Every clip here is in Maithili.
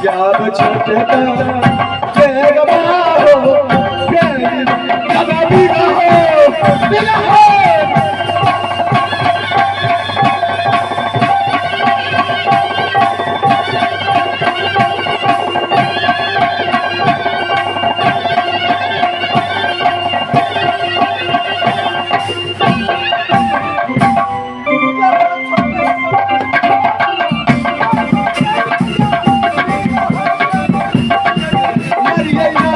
जब छोटका बेगवा हो, प्रेमी बाबा बिगहो बिगहो। मर गई ना।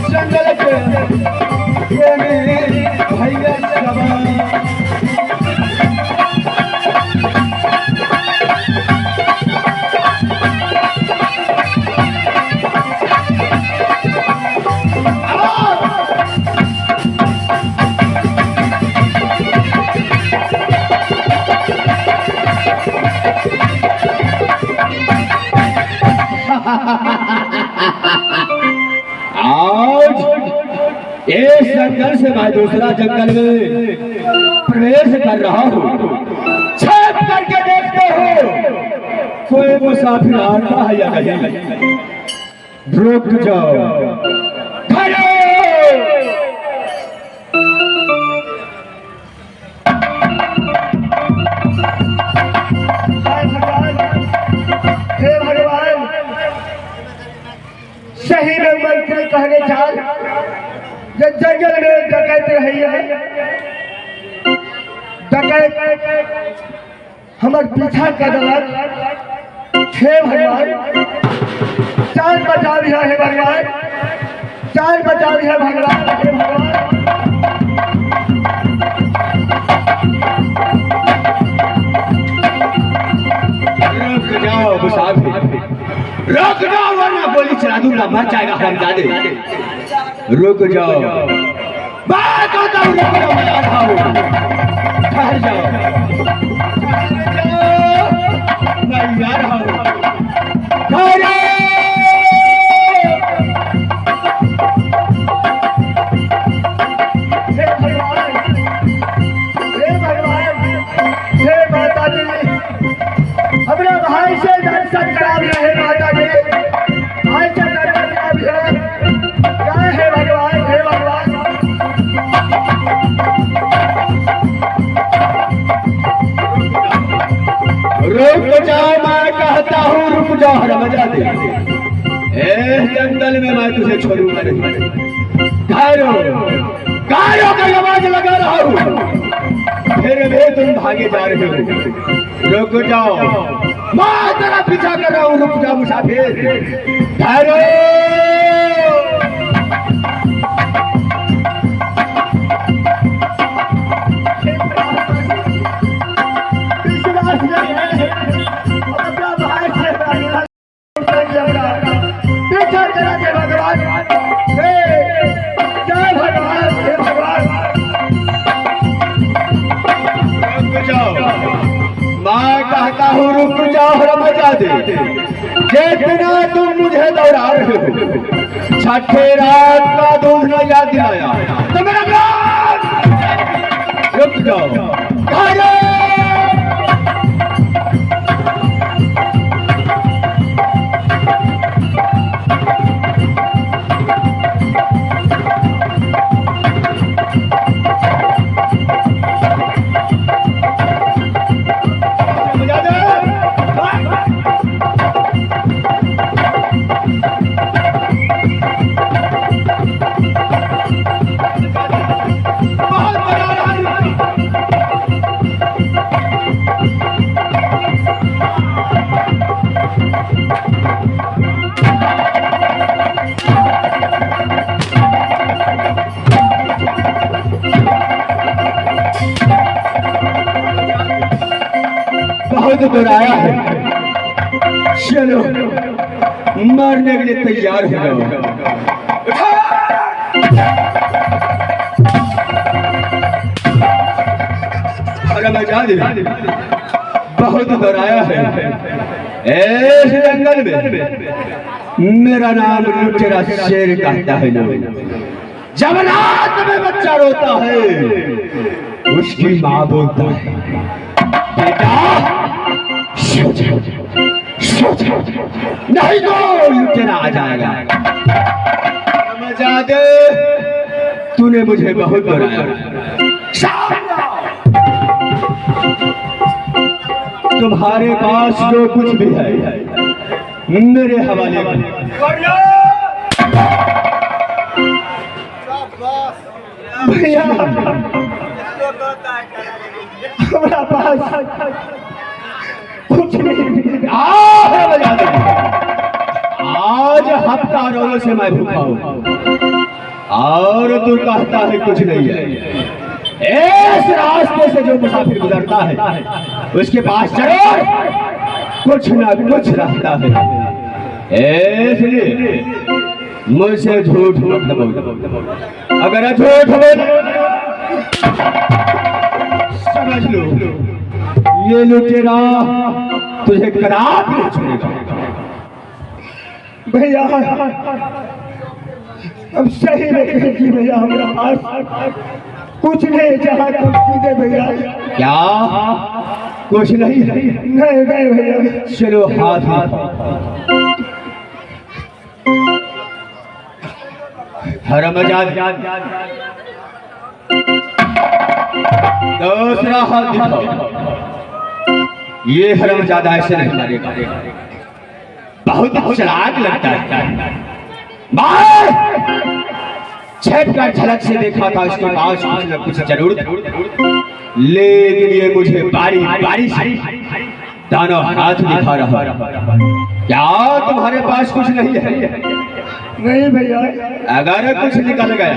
जंगल के प्रेमी भैया जवान। आज इस जंगल से मैं दूसरा जंगल में प्रवेश कर रहा हूँ। छेद करके देखते हो कोई मुसाफिर आता है या नहीं। रुक जाओ, ठहरो। हाय भगवान, हे भगवान, सही में मंत्री कहने चाल जे जंगल में डकैत रही है, डकैत हमर पीछा कर देलक। हे भगवान, जान बचा लिया हे भगवान, जान बचा लिया भगवान, हे भगवान। रुक जाओ मुसाफिर, रुक जाओ वरना गोली चला दूंगा, मर जाएगा हरामजादे। रुक जाओ, मैं कहता हूँ रुक जाओ, मैं आ रहा हूँ। ठहर जाओ, ठहर जाओ, मैं आ रहा हूँ। ठहरो। हे भगवान, हे भगवान, हे माता जी, हमरा भाई से दर्शन करा दिया हे माता जी, भाई से दर्शन करा दिया। जय हे भगवान, हे भगवान। रुक जाओ, मैं कहता हूँ रुक जाओ हरामजादे। इस जंगल में मैं तुझे छोड़ूंगा नहीं। ठहरो, गायों की आवाज लगा रहा हूँ, फिर भी तुम भागे जा रहे हो। रुक जाओ, मैं तेरा पीछा कर रहा हूँ। रुक जाओ मुसाफिर, ठहरो। विश्वास नहीं है अपना भाई से पीछा करा के भगवान, हे जय भगवान, हे भगवान। रुक जाओ, मैं कहता हूँ रुक जाओ हरामजादे। जितना तुम मुझे दौड़ा रहे हो, छठे रात का दूध न याद दिलाया तो मेरा जान। रुक जाओ, ठहरो। हरामजादे! बहुत मजा आ रहा है। बहुत डराया है, चलो मरने के लिए तैयार हो जाओ। अरे बचा दे, बहुत डराया है। इस जंगल में मेरा नाम लुटेरा शेर कहता है लोग। जब रात में बच्चा रोता है उसकी माँ बोलता है, बेटा सो जाओ सो जाओ, नहीं तो लुटेरा आ जाएगा। हरामजादे, तूने मुझे बहुत डराया। तुम्हारे पास जो कुछ भी है मेरे हवाले कर। भैया, हमारा पास कुछ नहीं। हरामजादे, आज हफ्ता रोज से मैं भूखा हूं और तू कहता है कुछ नहीं है। इस रास्ते से जो मुसाफिर गुजरता है उसके पास जरूर कुछ ना कुछ रहता है, इसलिए मुझसे झूठ मत बोल। अगर झूठ बोल समझ लो ये लुटेरा तुझे कदापि नहीं छोड़ेगा। भैया, हम सही में कहेंगे भैया, हमारे पास कुछ नहीं, जहाँ तुम सीधे भैया। क्या कुछ नहीं है? नहीं नहीं भैया। चलो हाथ हाथ हरामजाद, दूसरा हाथ दिखाओ। ये हरामजादा ऐसे नहीं मारेगा, बहुत चालाक लगता है। मार! छेद कर झलक से देखा था उसके पास कुछ न कुछ जरूर, लेकिन ये मुझे बारी बारी से दानव हाथ दिखा रहा है। क्या तुम्हारे पास कुछ नहीं है? नहीं भैया। अगर कुछ निकल गया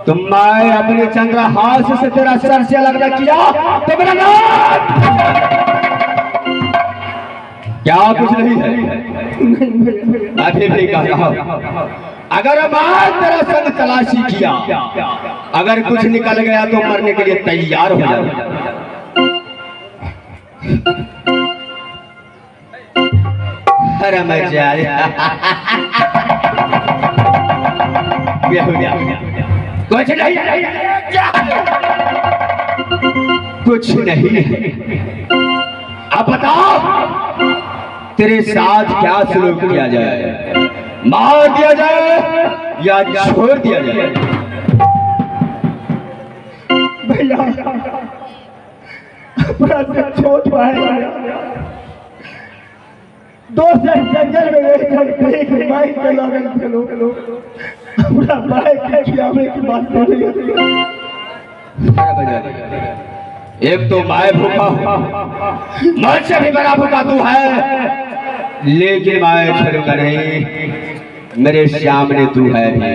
तो मैं अपने चंद्रहास से तेरा सर से अलग न किया तो मेरा नाम क्या कुछ नहीं है? नहीं भैया। अभी भी कह रहा हूं, अगर मैं तेरा संग तलाशी किया, अगर कुछ निकल गया तो मरने के लिए तैयार हो जाना। हरामजादे, कुछ नहीं, कुछ नहीं है। अब बताओ तेरे साथ क्या सलूक किया जाए, मार दिया जाए या छोड़ दिया जाए? भैया, अपना से छोट भाई दोसर जंगल में रहकर एक बाइक के लगल थे लोग, अपना बाइक के खिलावे की बात नहीं। एक तो मैं भूखा हूं, मुझसे भी बड़ा भूखा तू है, लेकिन मैं छोड़ूंगा नहीं, मेरे सामने तू है भी।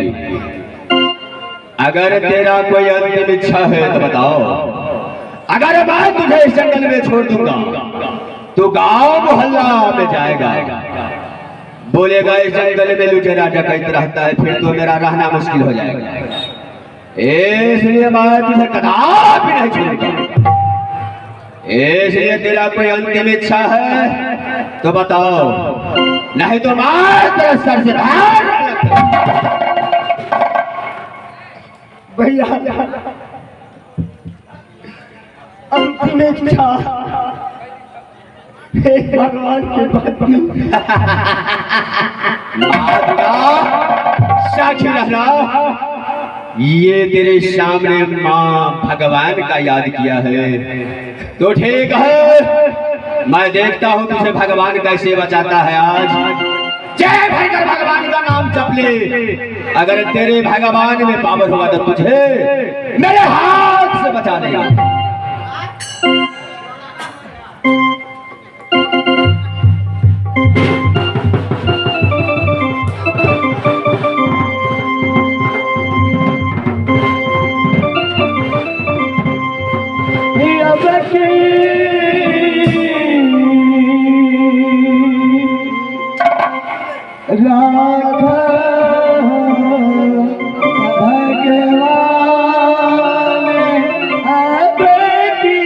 अगर तेरा कोई अंतिम इच्छा है तो बताओ। अगर मैं तुझे इस जंगल में छोड़ दूंगा तो गांव मोहल्ला में जाएगा, बोलेगा इस जंगल में लुटेरा डकैत रहता है, फिर तो मेरा रहना मुश्किल हो जाएगा। इसलिए मैं तुझे कदापि नहीं छोड़ूंगा। इसलिए तेरा कोई अंतिम इच्छा है तो बताओ, नहीं तो मैं तेरे सर से बाहर। भैया, अंतिम इच्छा हे भगवान के बात। साक्षी रहना, ये तेरे सामने माँ भगवान का याद किया है तो ठीक है, मैं देखता हूँ तुझे भगवान कैसे बचाता है। आज जय भगवान भगवान का नाम जप ले, अगर तेरे भगवान में पावर होगा तो तुझे मेरे हाथ से बचा देगा। भगवान अब की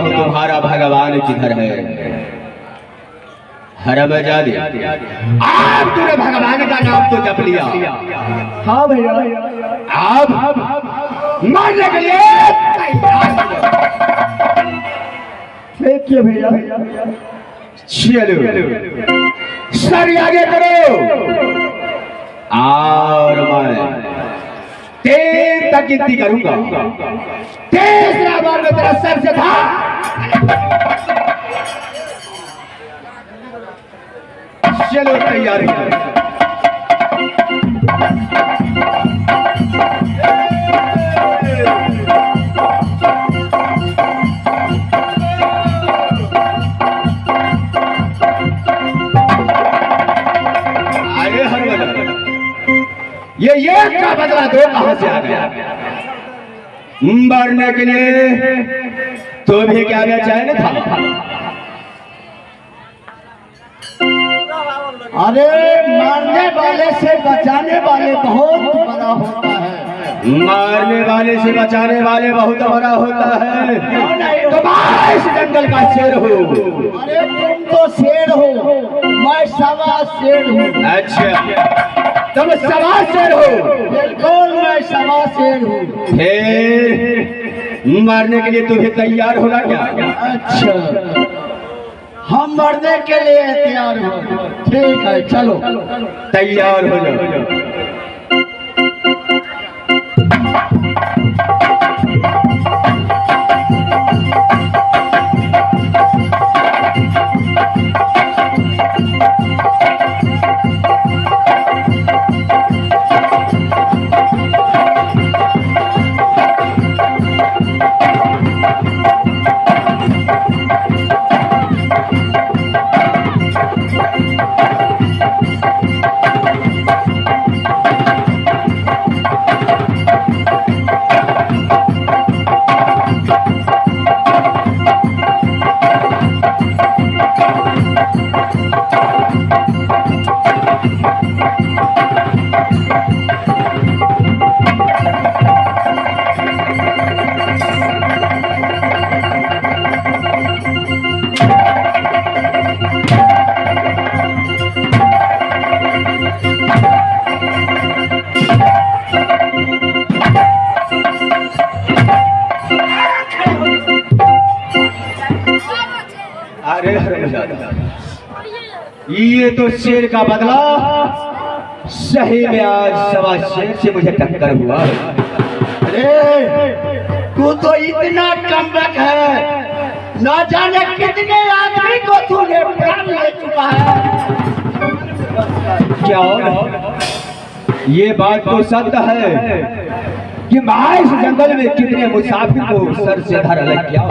हूँ तुम्हारा भगवान किधर है। हरामजादे, आप तूने भगवान का नाम तो जप लिया। हाँ भैया। आप मारने के लिए तैयार हो जाओ। ठीक है भैया। चलो सर आगे करो और मैं 3 तक गिनती करूंगा। तीसरा बार में तेरा सर से था। चलो तैयार करो। अरे हरमन, ये का बदला दो कहां से आ गया? मरने के लिए तो भी क्या बेचैन था? अरे मारने वाले से बचाने वाले बहुत बड़ा होता है। मारने वाले से बचाने वाले बहुत बड़ा होता है। तो मैं इस जंगल का शेर हूँ। अरे तुम तो शेर हो, मैं सवा शेर हूँ। अच्छा, तुम सवा शेर हो? बिल्कुल मैं सवा शेर हूँ। फिर मारने के लिए तुम्हें तैयार होना क्या? अच्छा, हम मरने के लिए तैयार हो। ठीक है, चलो तैयार हो जाओ। अरे हरामजादा, ये तो शेर का बदला सही में आज सवा शेर से मुझे टक्कर हुआ है। अरे तू तो इतना कमबख्त है, ना जाने कितने आदमी को तूने प्राण ले चुका है। क्या ये बात तो सत्य है कि मैं इस जंगल में कितने मुसाफिर को सर से धर अलग किया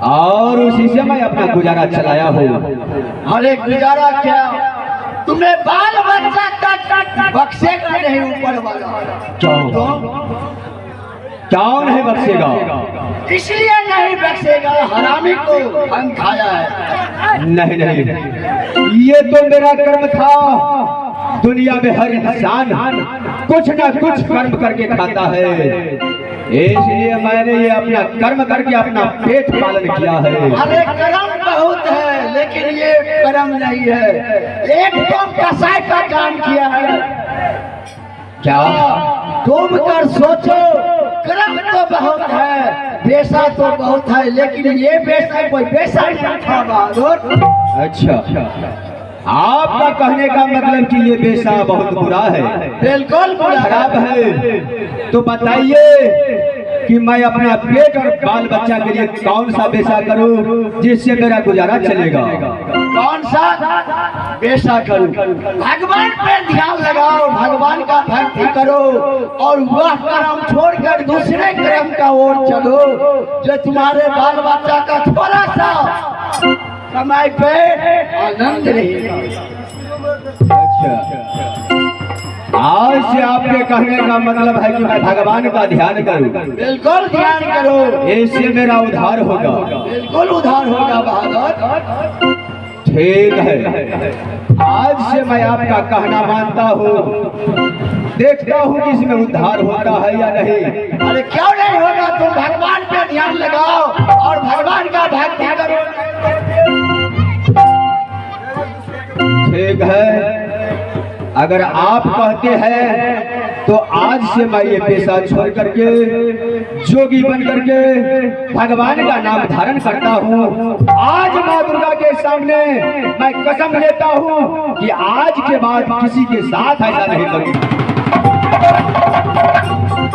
और उसी से मैं अपना गुजारा चलाया हूँ। अरे गुजारा क्या, तुम्हें बाल बच्चा तक बख्शेगा नहीं ऊपर वाला। क्यों क्यों नहीं बख्शेगा? इसलिए नहीं बख्शेगा, हरामी को भंग खाया है। नहीं नहीं, ये तो मेरा कर्म था। दुनिया में हर इंसान कुछ ना कुछ कर्म करके खाता है, इसलिए मैंने ये अपना कर्म करके अपना पेट पालन किया है। अरे कर्म बहुत है लेकिन ये कर्म नहीं है। एक तुम कसाई का काम किया है। क्या तुम कर सोचो, कर्म तो बहुत है, पैसा तो बहुत है, लेकिन ये पैसा कोई पैसा नहीं था बहादुर। अच्छा, आपका कहने का मतलब कि ये पेशा बहुत बुरा है। बिल्कुल बुरा खराब है। तो बताइए कि मैं अपना पेट और बाल बच्चा के लिए कौन सा पेशा करूं जिससे मेरा गुजारा चलेगा? कौन सा पेशा करूं? भगवान पे ध्यान लगाओ, भगवान का भक्ति करो और वह कर्म छोड़कर दूसरे कर्म का ओर चलो जो तुम्हारे बाल बच्चा का थोड़ा सा कमाई पे आनंद रहेगा। अच्छा, आज से आपके कहने का मतलब है कि मैं भगवान का ध्यान करूं। बिल्कुल ध्यान करो, इससे मेरा उद्धार होगा। बिल्कुल उद्धार होगा बहादुर। ठीक है, आज से मैं आपका कहना मानता हूँ। देखता हूँ कि इसमें उद्धार होता है या नहीं। अरे क्यों नहीं होगा, तुम भगवान पे ध्यान लगाओ और भगवान का भक्ति करो। ठीक है, अगर आप कहते हैं तो आज से मैं ये पेशा छोड़ करके जोगी बन करके भगवान का नाम धारण करता हूँ। आज माँ दुर्गा के सामने मैं कसम लेता हूँ कि आज के बाद किसी के साथ ऐसा नहीं करूँगा।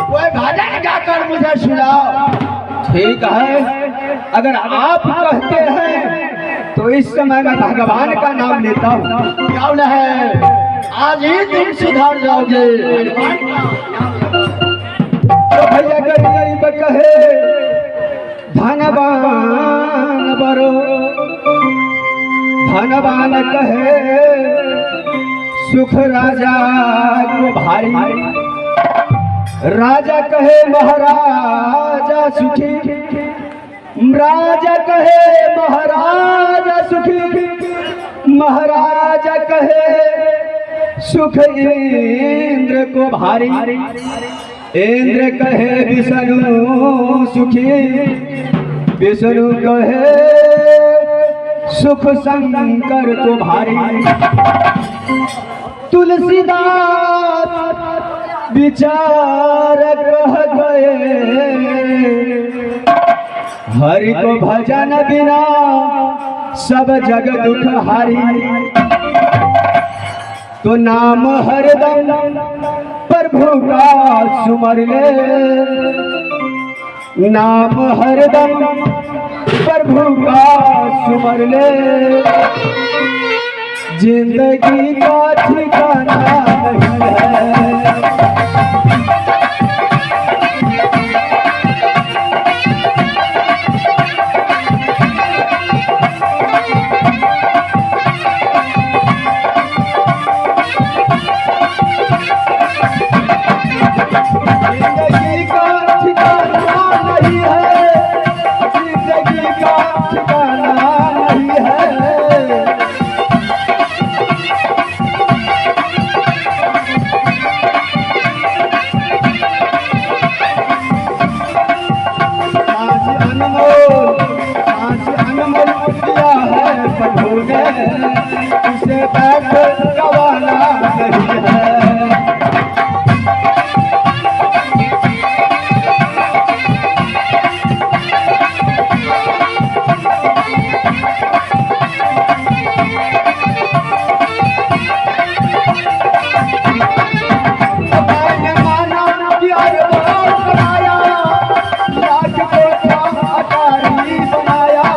कोई भजन गाकर मुझे सुनाओ। ठीक है, अगर आप कहते हैं तो इस समय मैं भगवान का नाम लेता हूँ। क्यों नहीं, आज ही तुम सुधर जाओगे। तो भैया गरीब कहे धनवान बरो, धनवान कहे सुख राजा को भारी, राजा कहे महाराजा सुखी, राजा कहे महाराजा सुखी, महाराजा कहे सुख इंद्र को भारी, इंद्र कहे विष्णु सुखी, विष्णु कहे सुख शंकर को भारी। तुलसीदास विचार कह गए, हरि को भजन बिना सब जग दुख हारी। तो नाम हरदम प्रभु का सुमर ले, नाम हरदम प्रभु का सुमर ले, जिंदगी का ठिकाना नहीं है। जिंदगी का ठिकाना नहीं है, जिंदगी का ठिकाना नहीं है। सांस अनमोल, सांस अनमोल दिया है प्रभु ने, उसे बैठ गवाना नहीं है। मैंने माना कि अरबों कमाया, लाख कोठा अटारी बनाया।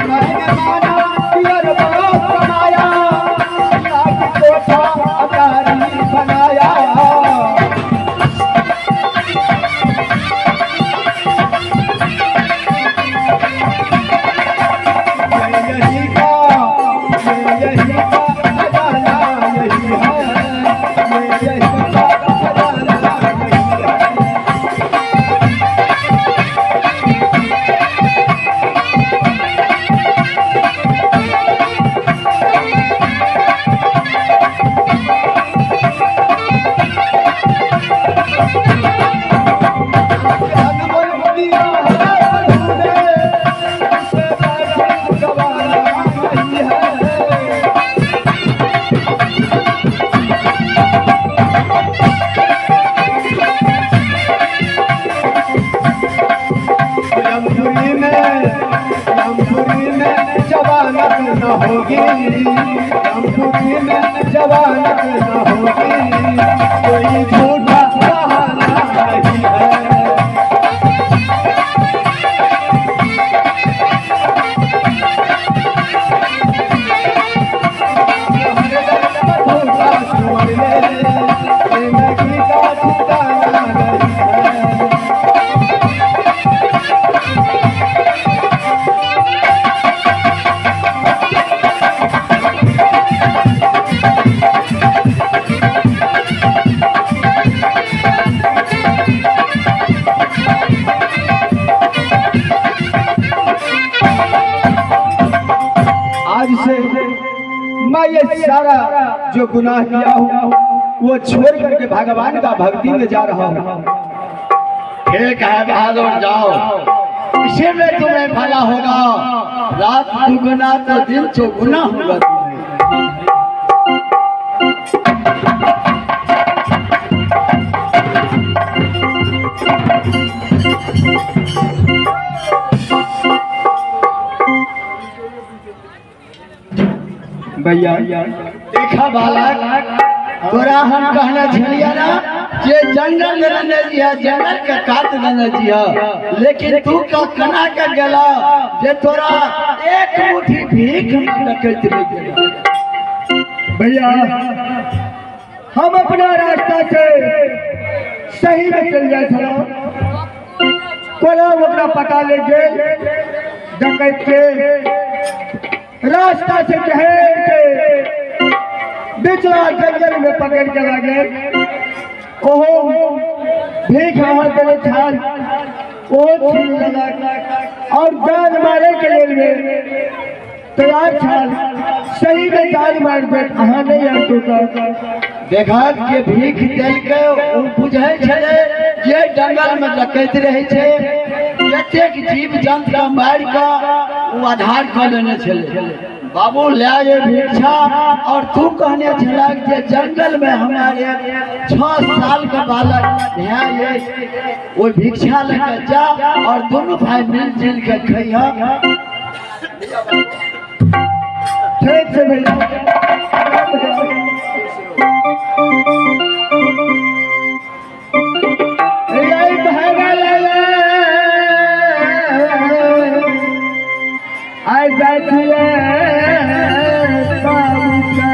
मैंने माना कि अरबों कमाया, लाख कोठा अटारी बनाया। यही का, यही का खजाना यही है, यही का खजाना यही है। अनमोल दिया है प्रभु ने, उसे बैठ गवाना नहीं है। यमपुरी में, यमपुरी में जवानत न होगी, यमपुरी में जवानत न होगी, कोई झूठा बहाना नहीं है। प्रभु का सुमर ले, जिंदगी का ठिकाना नहीं है। ये सारा जो गुनाह किया हूँ वो छोड़ करके भगवान का भक्ति में जा रहा हूँ। ठीक है बहादुर, जाओ, इसी में तुम्हें भला होगा। रात दुगना तो दिन चौगुना होगा तुम्हें। भैया देखा बालक, तोरा हम कहना छलिया ना जे जंगल में रहने जिया, जंगल के कात रहने जिया, लेकिन तू का कना के गेला जे तोरा एक मुट्ठी भीख में डकैत ले गेला। भैया हम अपना रास्ता से सही में चल जाए छलो, कोना ओकरा पता ले गेल डकैत के रास्ता से चढ़ के बिचला जंगल में पकड़ के लगे। ओहो भीख रहल देने छल, ओहो छीन लेलक और जान मारे के लेल में तैयार छल। सही में जान मार दे, अहाँ नहीं आतो तऽ। देखा के भीख देलकै, ओ बुझै छलै जे जंगल में डकैत रहै छै, कतेक जीव जंतु के मारि कऽ ओ आधार कऽ लेने छलै। बाबू ले जे भिक्षा, और तू कहने छलक जे जंगल में हमारे 6 साल के बालक है, ये वो भिक्षा लेके जा और दोनों भाई मिलजुल के खइह। ठीक छै भैया। आइ जाइ छियै बाबूके,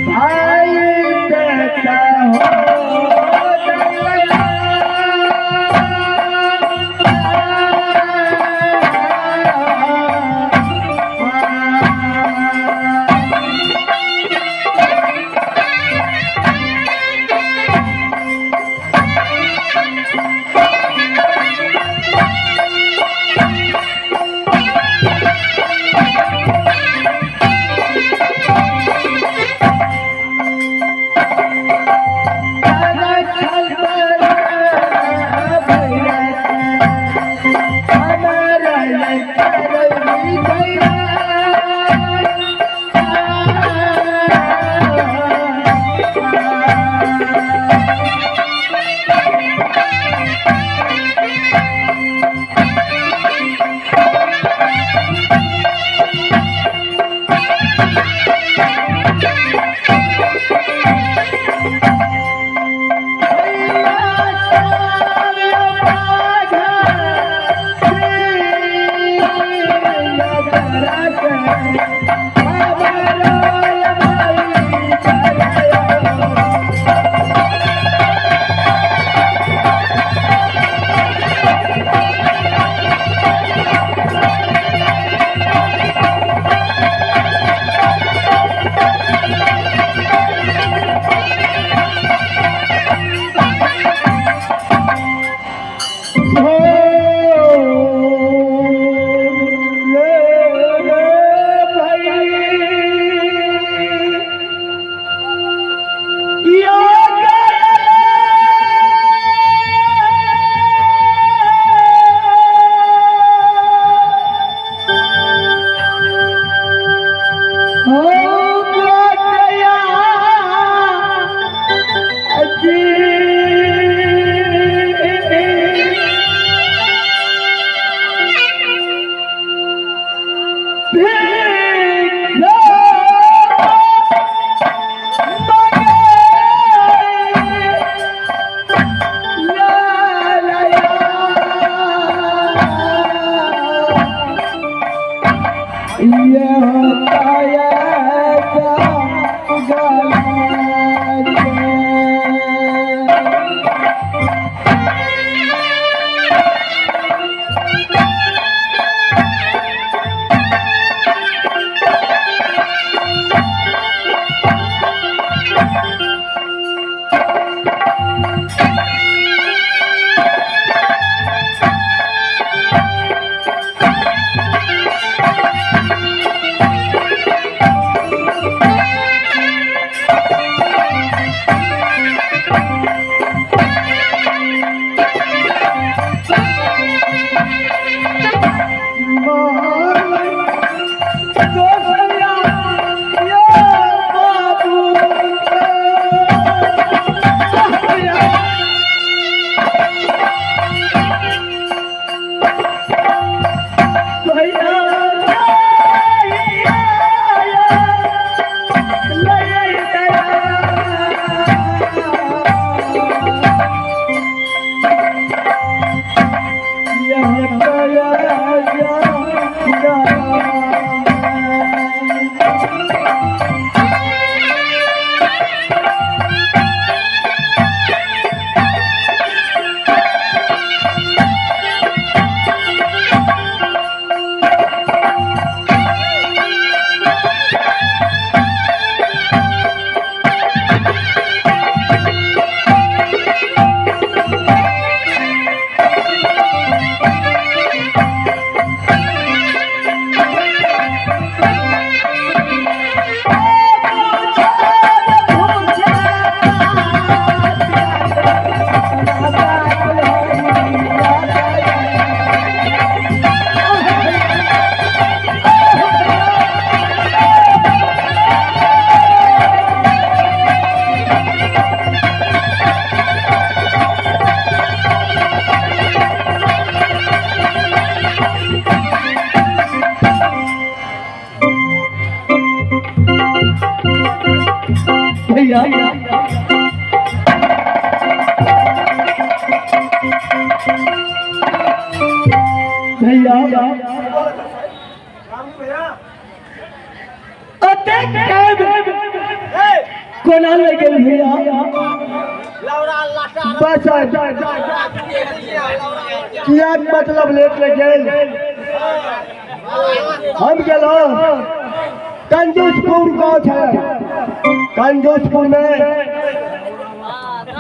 भाई देता हो। दोसरा यो बाबू। भैया भैया अतेक टाइम कोना लगल भैया? बस किया मतलब लेट लग गेल। हम गेलहुँ कंजूसपुर गाँव है, कंजूसपुर में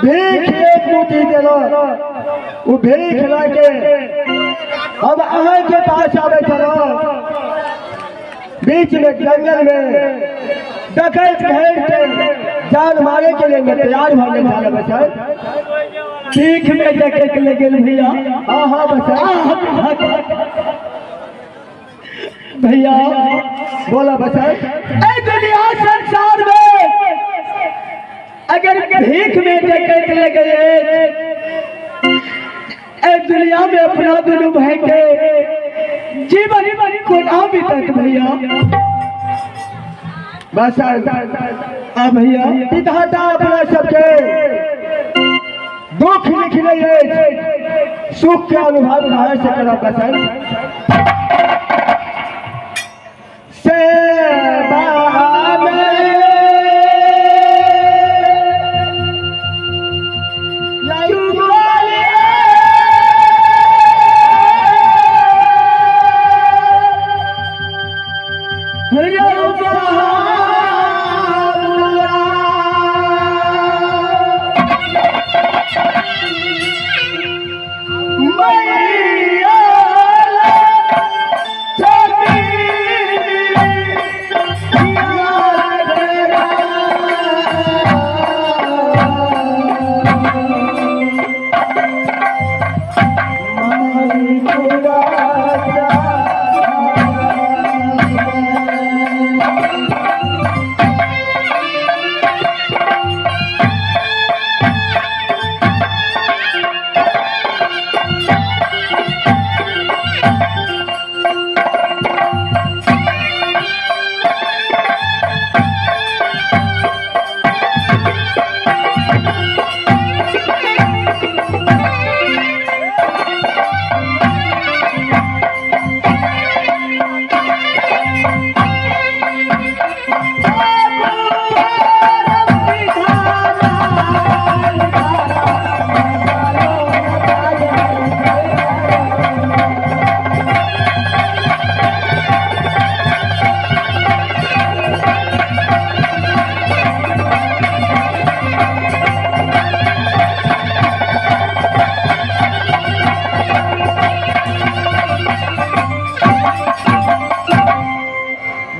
भीख एक मुट्ठी देलहुँ, ओ भीख लऽ के हम अहाँके पास आबै छलहुँ। बीच में जंगल में डकैत घेर के जान मारे के लिए तैयार भऽ गेल छल बचल। भीख में डकैत लगल भैया? हाँ हाँ बचल। भैया बोला बचल। ए दुनिया संसार में अगर भीख में डकैत लगे, ए दुनिया में अपना दोनों भाई के जीवन कोना बीतत भैया? बस आ भैया विधाता अपना सबके दुख लिखने अछि, सुख के अनुभव कहाँ से करब बचल? सेवा में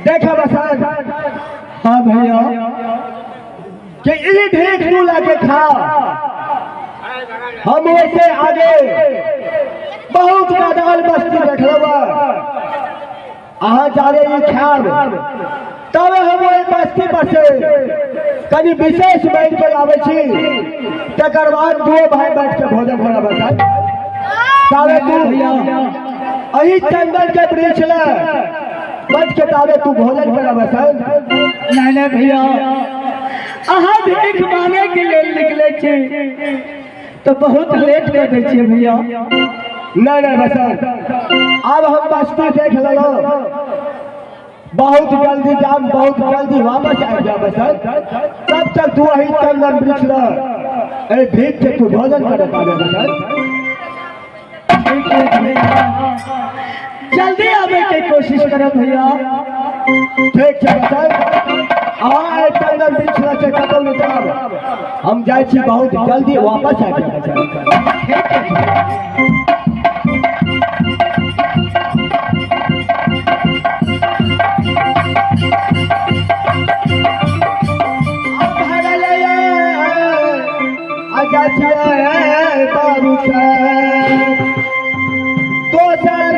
देखा बसान। हाँ भैया कि ई भीख तू लाके खा, हम वैसे आगे बहुत नादान बस्ती देखलहुँ। अहाँ जाबे ई खायब तब हम ओहि बस्ती पर से कनि विशेष बनि के आबै छी, तकर बाद दू भाई बैठ के भोजन करब। बसंत, ताबे तू अही चंदन के वृक्ष ले बैठ के ताबे तू भोजन करब बसंत। नहीं नहीं भैया, अहाँ भीख मांगे के लेल निकले छी तो बहुत लेट कर दै छियै भैया। नहीं नहीं बसंत, अब हम बस्ती देख लेलहुँ, बहुत जल्दी जाम, बहुत जल्दी वापस आबि जाब बसंत। तब तक तू अही चंदन वृक्ष लग ए भीख के तू भोजन कर पाबे बसंत। ठीक है भैया, जल्दी आवे के कोशिश करब भैया। ठीक छै बसंत, अहाँ एहि चंदन वृक्ष लग से कतौ नहि जाब, हम जाइ छी, बहुत जल्दी वापस आबि जाब बसंत। ठीक है भैया। बाबू साहेब दोसर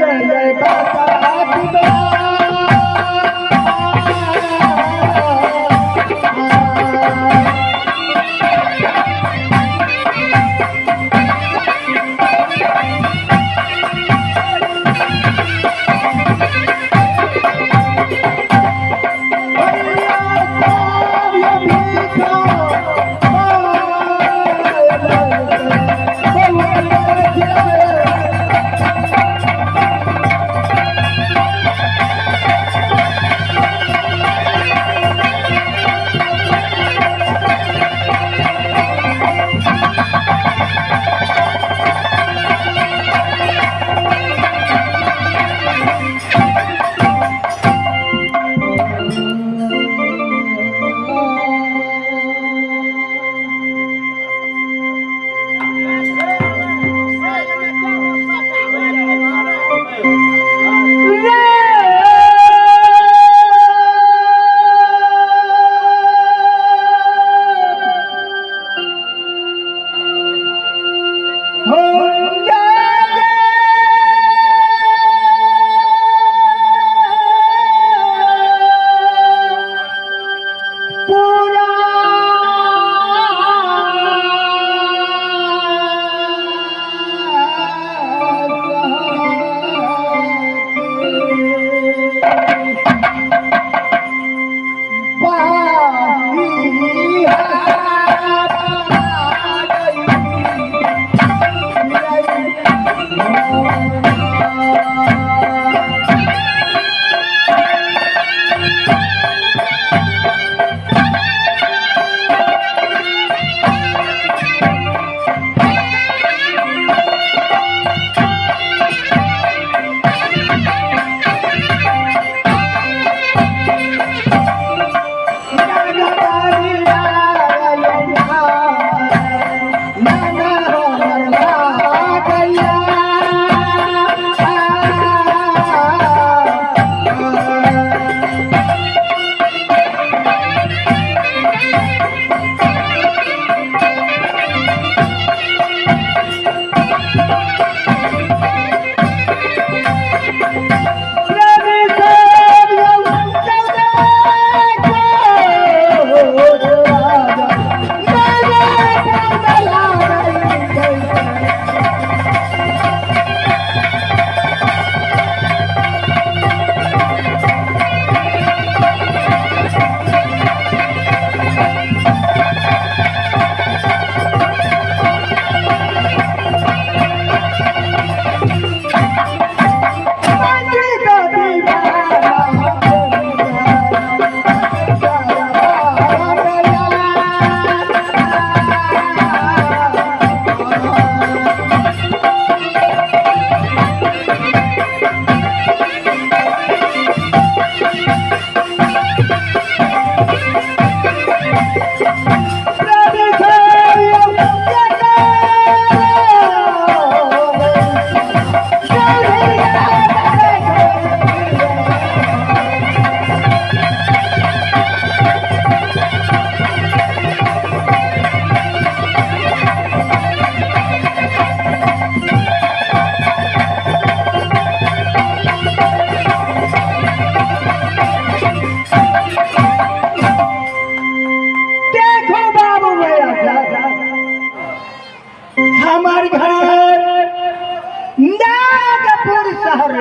शहर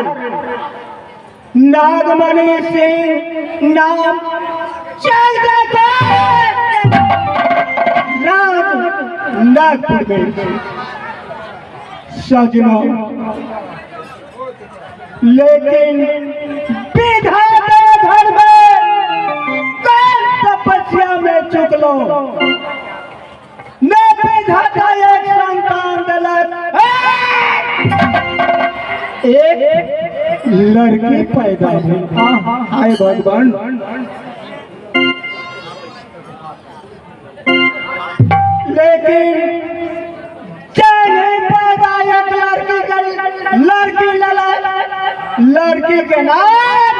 नागमणि सिंह नाम चल देते राज नागपुर गई सजनों, लेकिन विधाता घर में कल तपस्या में चुकलो न विधाता एक संतान दिलक, एक लड़की पैदा हुई। हाय भगवान, लेकिन नहीं पैदा एक लड़की के लड़की लला लड़की के नाम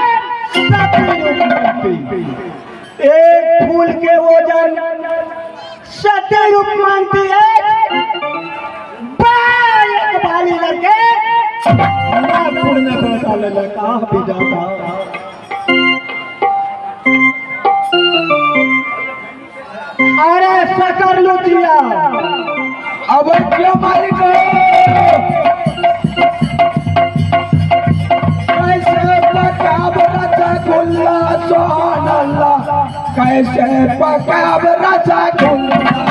सती। एक फूल के वजन सत्य रूप मानती है। एक बाली लड़के नागपुर में पैदा लेलक। आह विधाता, अरे सकर लुचिया, अब क्यों मालिक कैसे पकाब रसगुल्ला सोहन अल्लाह, कैसे पकाब रसगुल्ला।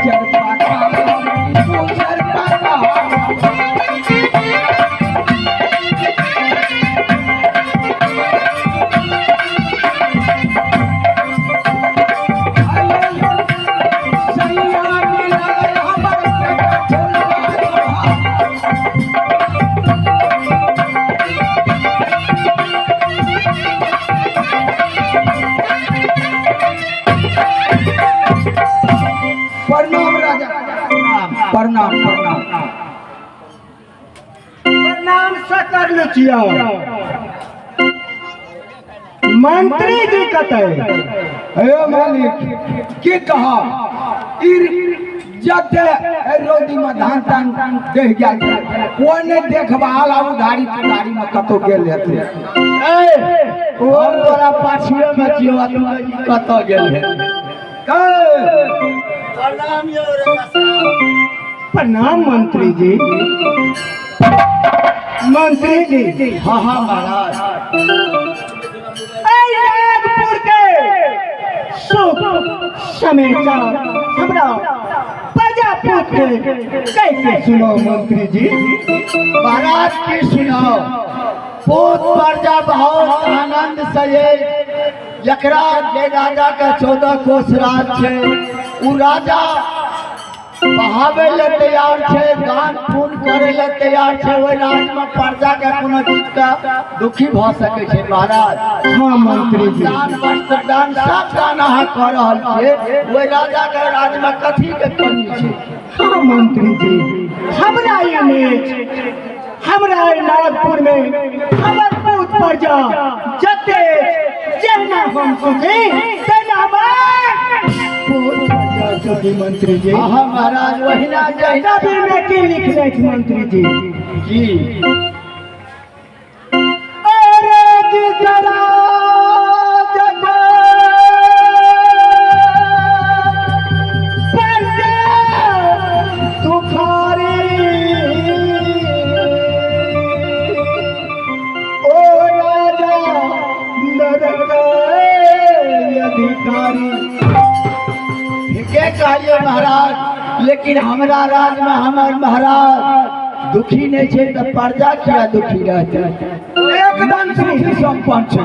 चर पकाब, दूसर पकाब। सैया मिलल हमर पेट फुलवा। प्रणाम राजा, प्रणाम प्रणाम। प्रणाम सकर लुचिया। मंत्री जी कतै? हे मालिक, की कहा, ई जते रौदी में धान तान देह गेल, कोई नहीं देखभाल आ उधारी पुधारी में कतौ गेल हेतै। ए, हम तोरा पाछुए में छियौ आ तू कतऽ गेल हे? प्रणाम यौ राजा साहब। प्रणाम मंत्री जी, मंत्री जी। हाँ हाँ महाराज। ऐ नागपुर के सुख समाचार हमरा प्रजापूत के कैसे सुनो मंत्री जी? महाराज, की सुनाओ, पूत प्रजा बहुत आनंद से ये जकरा जे राजा के 14 कोस राज छै, उ राजा बहावे ले तैयार छै, दान पुण्य करे ले तैयार छै। ओहि राज में प्रजा के कोनो चीज का दुखी भऽ सकै छै महाराज? हाँ मंत्री जी। दान, वस्त्र दान, सब दान अहाँ कऽ रहल छियै। ओहि राजा के राज में कथी के कमी छै? हाँ मंत्री जी, हमरा इमेज हमरा ई नागपुर में हमर पूत प्रजा जते जहिना हम सुखी तहिना हमर पूत प्रजा सुखी मंत्री जी। हाँ हाँ महाराज, ओहिना जहिना। कबीर में की लिखने छै मंत्री जी? जी। अरे जिस राज को प्रजा दुखारी, ओ राजा नरक अधिकारी। ठीके कहलियै महाराज, लेकिन हमरा राज में हमर महाराज दुखी नहीं छै तऽ प्रजा किया दुखी रहतै? एकदम सुखी संपन्न छै,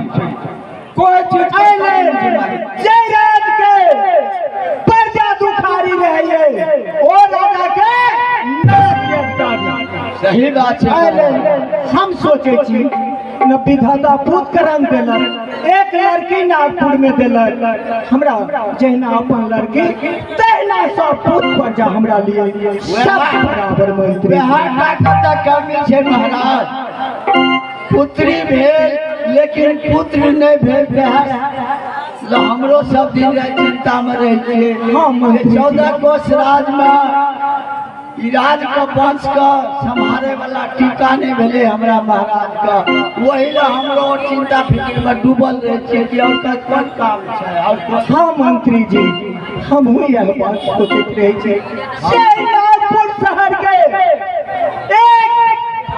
कोई चीज के अरे कमी नहि छै मालिक। जय राज के प्रजा दुखारी रहिए, ओ राजा के नरक के अधिकारी। सही बात छै। अरे हम सोचे छी न, विधाता पूत करम देलक, एक लड़की नागपुर में देलक। हमरा जहिना अपन लड़की तहिना सब पूत प्रजा हमरा लिए सब बराबर मंत्री जी। बिहार टा कतऽ कमी छै महाराज? पुत्री भेल लेकिन पुत्र नहि भेल। बिहार ल हमरो सब दिन राति चिंता में रहै छियै। हाँ, मंत्री जी। 14 कोस राज में ई राज के वंश के सम्हारे वाला टीका नहीं भेलै हमरा महाराज के, वही ला हमरो और चिंता फिक्र में डूबल रहै छियै कि और कोन काम छै और कोन। हाँ मंत्री जी, हमहूँ यह बात सोचैत रहै छी से नागपुर शहर के एक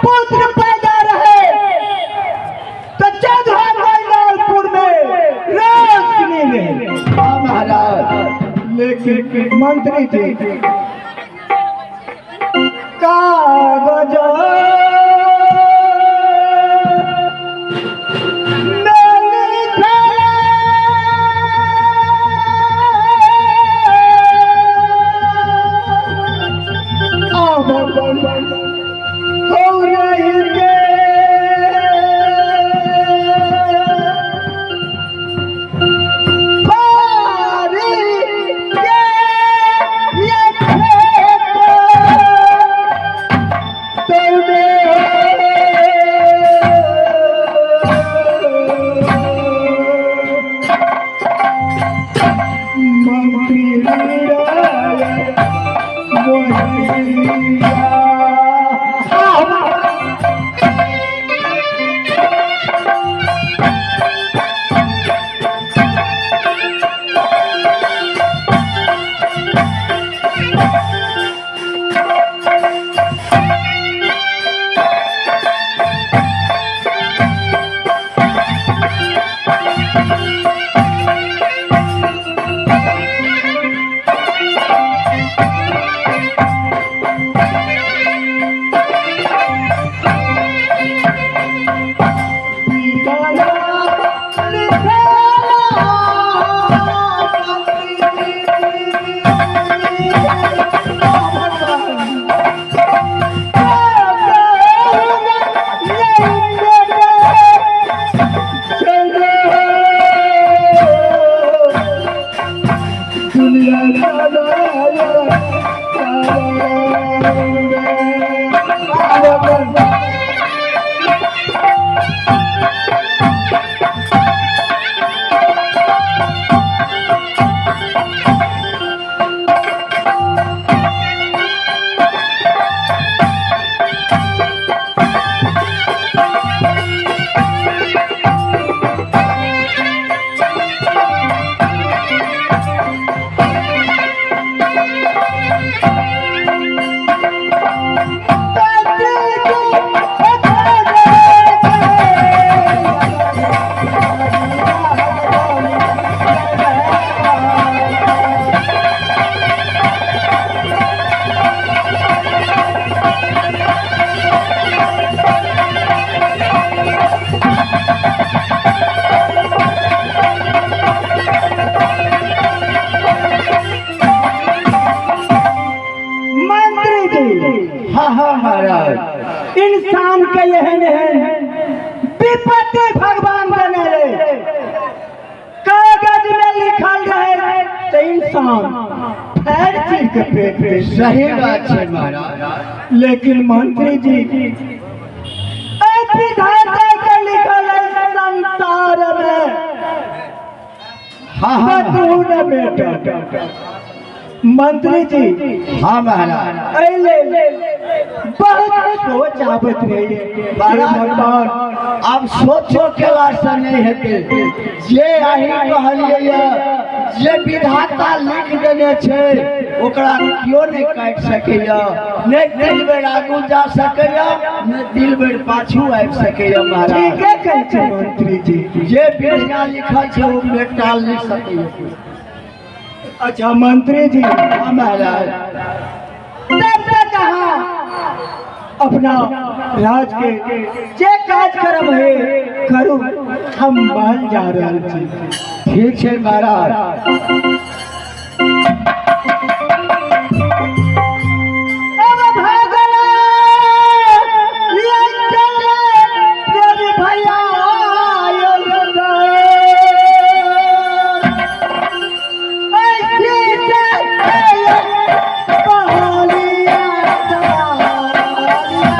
पुत्र पैदा रहे तो 14 नागपुर में रोशनी रहे। हाँ महाराज। लेकिन मंत्री जी कागज में लिखल आमन हो रही के पारी के ये खेत तूने मंत्री मोहिया। मंत्री जी। हाँ हाँ महाराज। इंसान के एहन एहन विपत्ति भगवान देने रहे, कागज में लिखल रहे तो इंसान फैर चीर के फेंक दे। सही बात है महाराज। लेकिन मंत्री जी ए विधाता के लिखल है संसार में हाँ हाँ कतहु न बेटा। मंत्री जी। हाँ महाराज। अइले बहुत सोच आबत रही भगवान। आब सोचो केला से नहीं हेतै, जे अहीं कहलियै ये जे विधाता लिख देने छै ओकरा केओ नहि काटि सकैया, नहि दिल बेर आगू जा सकैया नहि दिल बेर पाछू आबि सकैया महाराज। ठीके कहै छै मंत्री जी। जे विधिया लिखल छै ओ मेटाल नहि सकैया। अच्छा मंत्री जी। हाँ महाराज। तब तक अहाँ अपना राज के जे काज करब है करू, हम मान जा रहल छी। ठीक छै महाराज। अब भागल ये चले प्रेमी भैया ऐसी से बहालिया सवालिया।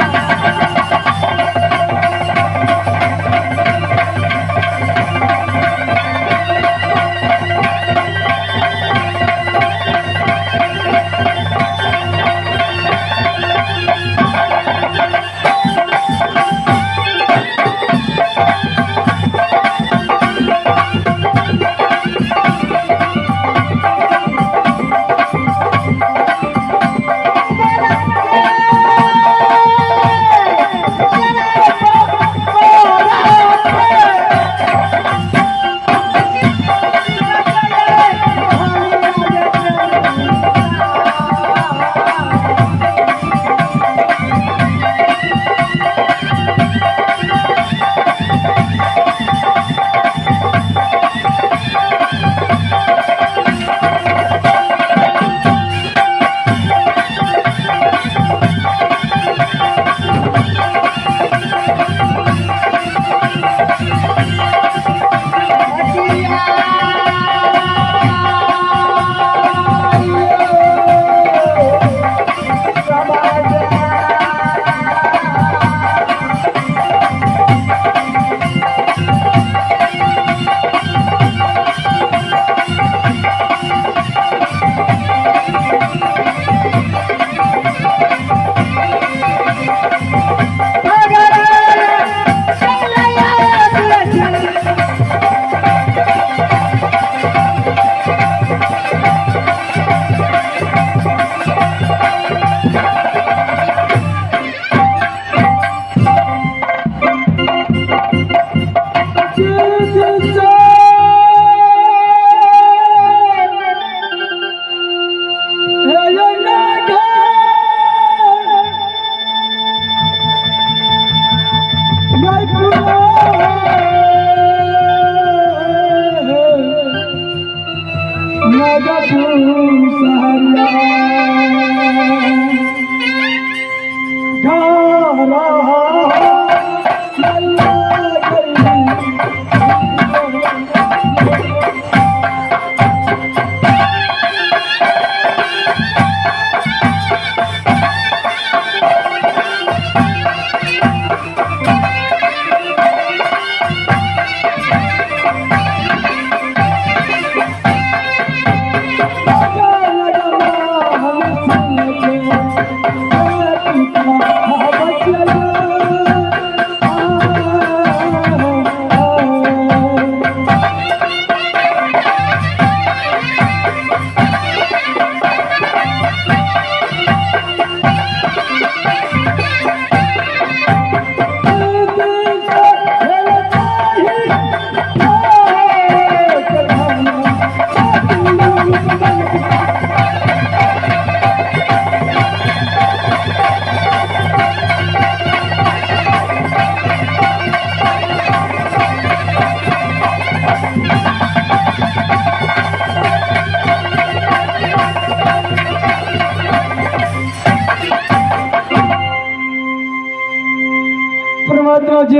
परमात्मा जी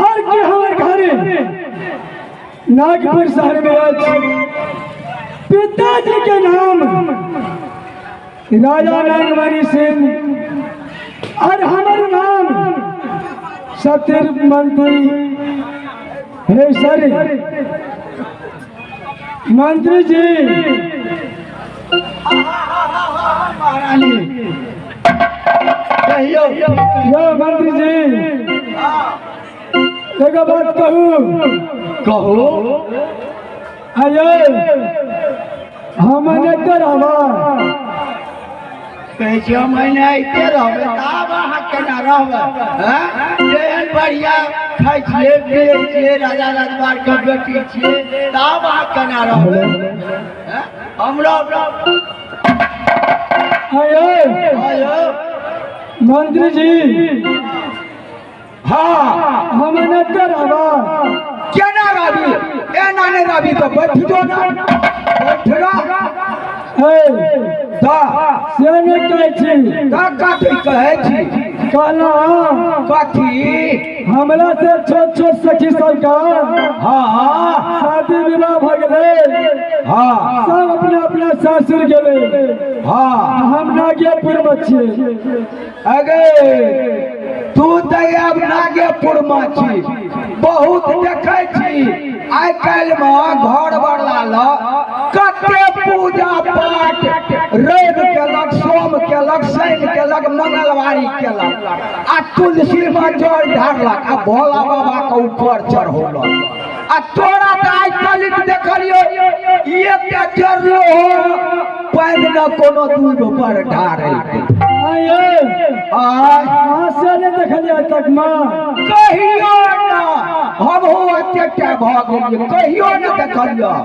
और के हमारे घरे नागपुर शहर में आज पिताजी के नाम राजा नागमणि सिंह और हमारे नाम सतीर मंत्री हे सर मंत्री जी। महारानी कहियो यो मंत्री जी एगो बात कहू। कहू। आयो हम एते रहबा। कहै छी हम एने अइते रहबै तब अहाँ केना रहबै? हँ, तेहन बढ़िया खाइ छियै पियै छियै, राजा रजवाड़के बेटी छियै, तब अहाँ केना रहबै? हँ? हमरो आयो आयो मंत्री जी। हाँ हम एते रहबा। केना रहबी? एना नहि रहबी तऽ बैठ जो ना, बैठ रह। हे तऽ से नहि कहै छी। तऽ कथी कहै छी? कहला कथी? हमरा से छोट छोट सखी सबके हाँ शादी विवाह भऽ गेलै। हाँ सब अपना अपना सासुर गेलै। हाँ हम नागेपुर में छियै। अगे तू तऽ आब नागेपुर में छी। बहुत देखै छी आइ काल्हि में घर बरला ल कते पूजा पाठ रवि केलक, सोम केलक, शनि केलक, मंगलवारी केलक आ तुलसी में जल ढारलक आ भोला बाबा के ऊपर चढ़ौलक। आ तोरा तऽ आइ काल्हि देखलियौ एकटा जरलो हो पानि न कोनो दूध पर ढारै। आयो आय अहाँ से नहि देखलियै आइ तक माँ? कहियो ना, हमहूँ एतेक भऽ गेलियै कहियो न देखलियै।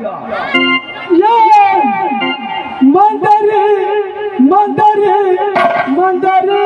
ये मंदरी मंदरी मंदरी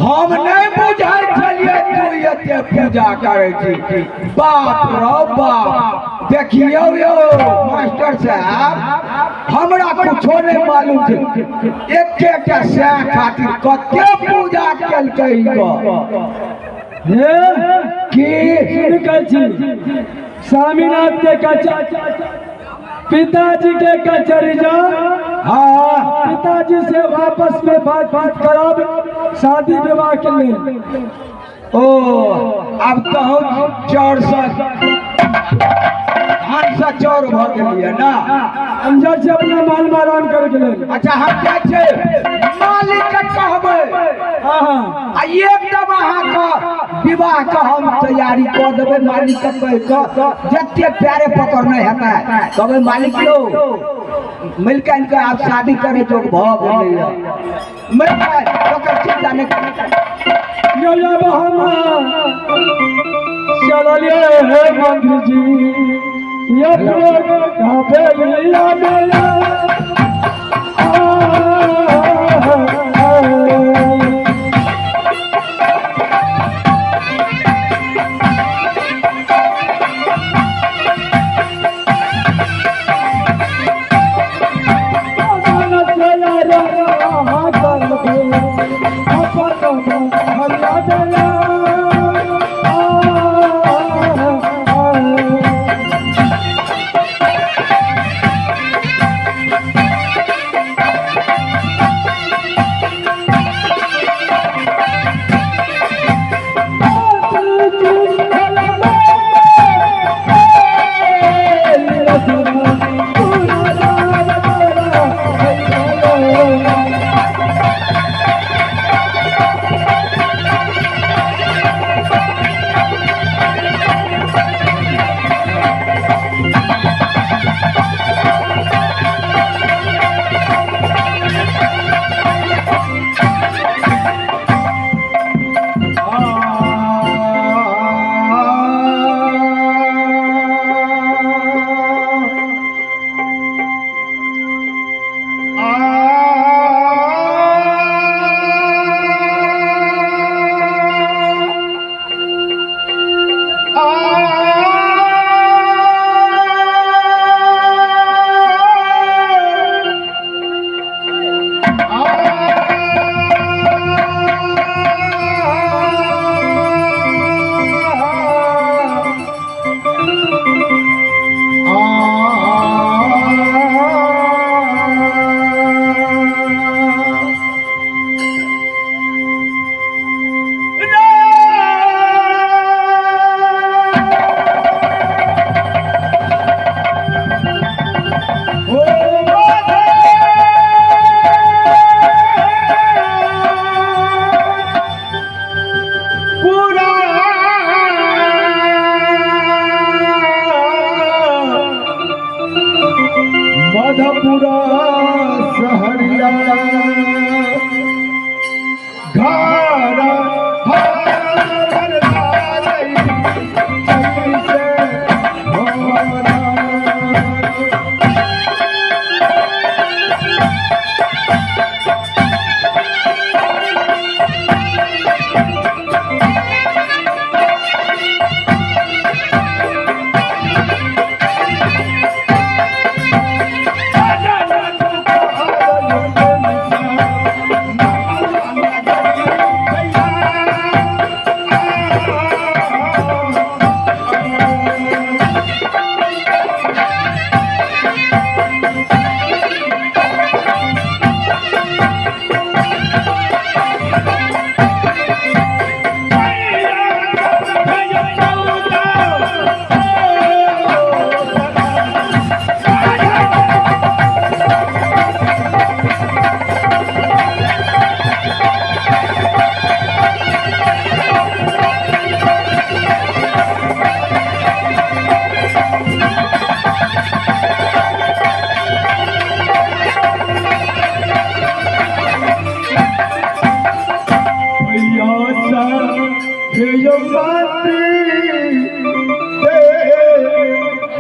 हम नहि बुझै छलियै तू एते पूजा करै छी। बाप रौ बाप, देखियौ यौ मास्टर साहब, हमरा कुछो नहि मालूम छै, एकेटा सएह खातिर कते पूजा केलकै ई गो। हे की सुन कहै छी, स्वामीनाथ के कचा पिताजी के कचहरी जा। हाँ, पिताजी से आपस में बातचीत कराब शादी विवाह के लिए। ओ आब कहू चौर से धान से चौर भऽ गेलियै ना? हम जाइ छी अपना माल में आराम करे के लेल। अच्छा, हम जाइ छै मालिक के कहबै। हाँ हाँ। आ एकदम अहाँके विवाह के हम तैयारी कऽ देबै। मालिक के कहि कऽ जते प्यारे पकड़ने हेतै कहबै, मालिक यौ, मिलके के आब शादी करे जोग भऽ गेलैया, मिलके ओकर चिंता नहि करू। यो यो हम चललिए हे मंत्री जी, ये हवेलिया मेला। मधपुरा सहरिया घर हमर लालई से होना।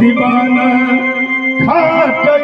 दीवाना खाते।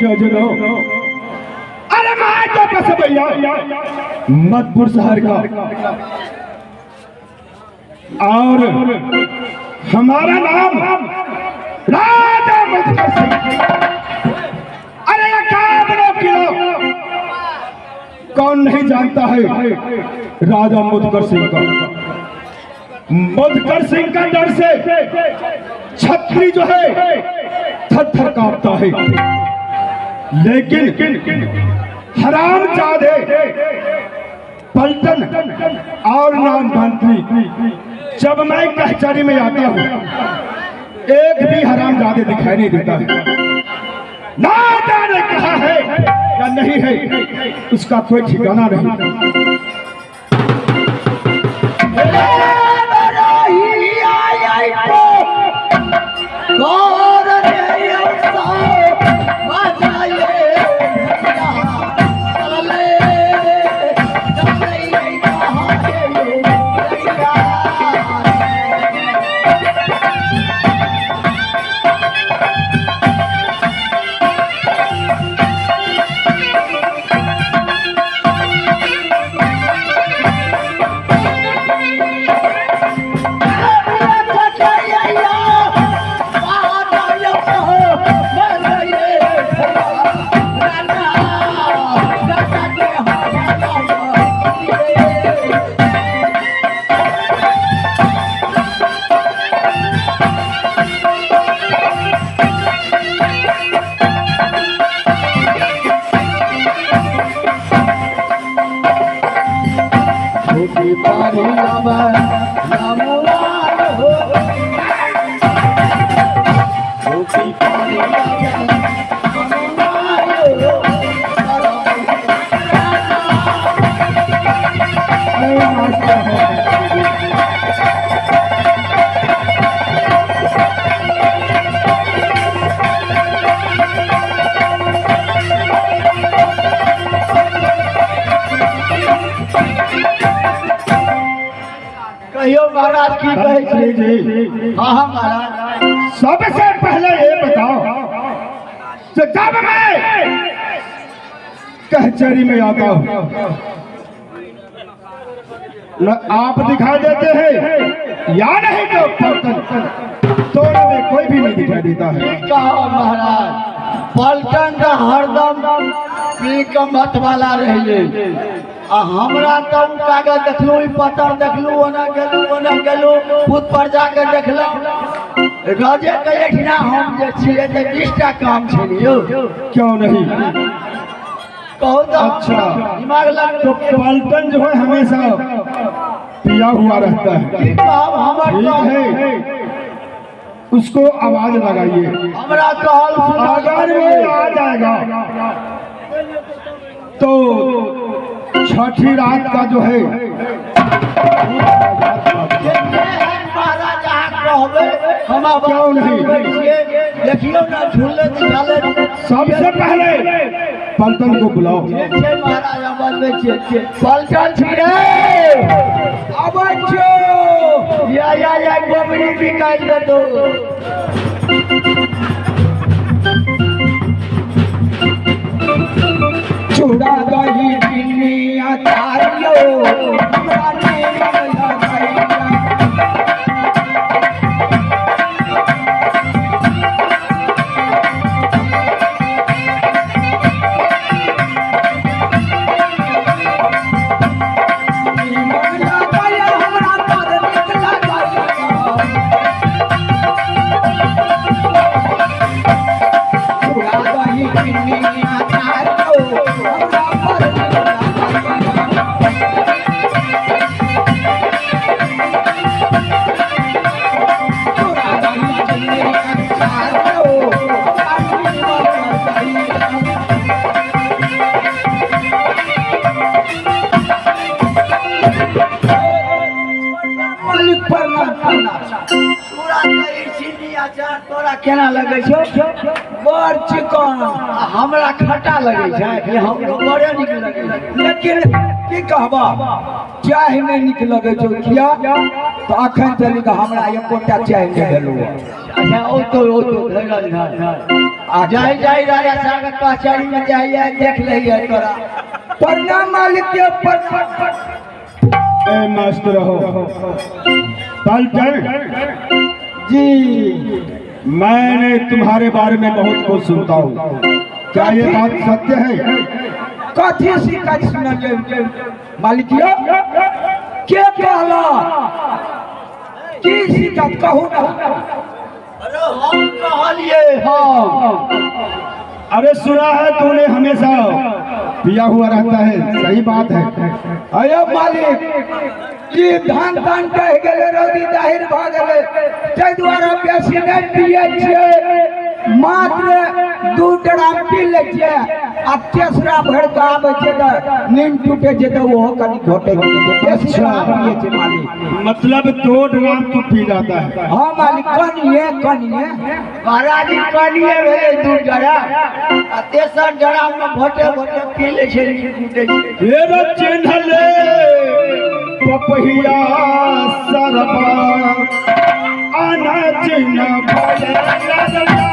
सजनों, अरे मैं तो बस भैया मधपुर शहर का, और हमारा नाम राजा मधुकर सिंह। अरे ये काबरो किलो कौन नहीं जानता है राजा मधुकर सिंह का। मधुकर सिंह का डर से छत्री जो है थर थर कांपता है, लेकिन हराम जादे पलटन और नाम मंत्री जब मैं कचहरी में आता हूँ एक भी हराम जादे दिखाई नहीं देता है। ना जाने कहाँ है या नहीं है, उसका कोई ठिकाना नहीं। कहियो महाराज की कहै जी छै? जी। हाँ हाँ महाराज। सबसे पहले ये बताओ कि जब मैं कचहरी में आता हूँ न आप दिखाई देते हैं या नहीं तो पलटन, दोनों में कोई भी नहीं दिखाई देता है। कहो महाराज, पलटन का हरदम पी के मत वाला रहिए। आ हमरा तऽ उ कागज देखलहुँ, ई पत्तर देखलहुँ, ओना गेलहुँ ओना गेलहुँ, पुत पर जाके देखलहुँ। रजे के एहिठिना हम जे छियै तऽ 20टा काम छै यौ। क्यों नहीं? कहू तऽ। अच्छा। दिमाग लग तो पलटन जो है हमेशा पिया हुआ रहता है। की कहब हमर ठीक तऽ है, उसको आवाज लगाइए, हमरा कहल सुनल। अगर वो आ जाएगा तो छठी रात का जो है महाराज अहाँ कहबै हम आवाज क्यों नहीं? सुनबै छियै। देखियौ ने झूले झूले। सबसे पहले पलटन को बुलाओ। ठीक छै महाराज, हम बनबै छियै। पलटन छी रे, आबै छियौ। या या या गोबरी निकालि देतौ। चूड़ा दही चीनी अचार यो हमरा नहीं लगैया। निमन लगैया हमरा बड़ नीक लगैया। चूड़ा दही चीनी अचार यो हमरा बड़ नीक लगैया। चूड़ा दही चीनी अचार यो हमरा निमन लगैया। मालिक प्रणाम प्रणाम। चूड़ा दही चीनी अचार तोरा केना लगै छौ? बड़ चिकन। आ हमरा खट्टा लगै छै, हमरो बड़े नीक लगै छै। लेकिन की कहबा, चाय नहि नीक लगै छौ। किया तऽ अखन तक हमरा एकोटा चाय नहि भेलौ। अच्छा, औतो औतो, धैरज धर। जाई जाई राजा साहब के कचहरी में जाइए, देख लइए तोरा। प्रणाम मालिक के, प्रणाम। ए मस्त रहो पलटन जी। मैंने तुम्हारे बारे में बहुत कुछ सुनता हूँ, क्या ये बात सत्य है? कथी शिकायत सुनलियै मालिक यौ? के कहला? की शिकायत कहू ना। अरे हम कहलिए हम। अरे सुना है तूने हमेशा पिया हुआ रहता है, सही बात है? अरे मालिक, की धान तान कह गेलै, रौदी जाहिर भऽ गेलै, ताहि दुआरे बेसी नहि पियै छियै, मात्र 2 ड्राम पी लै छियै आ तेसरा भरि कऽ आबै छियै तऽ नींद टूटे छै तऽ ओहो कनि घोटै छै। बेसी अच्छा। कहाँ पियै छियै मालिक। मतलब 2 ड्राम तू पी जाता है? हाँ मालिक, कनिए कनिए। महाराज जी कनिए भेलै 2 ड्राम आ तेसर ड्राम में घोटे घोटे पी लै छै, नींद टूटे छै। ये चिन्ह ले पपहिया सरबा आना चिन्ह भले लगला।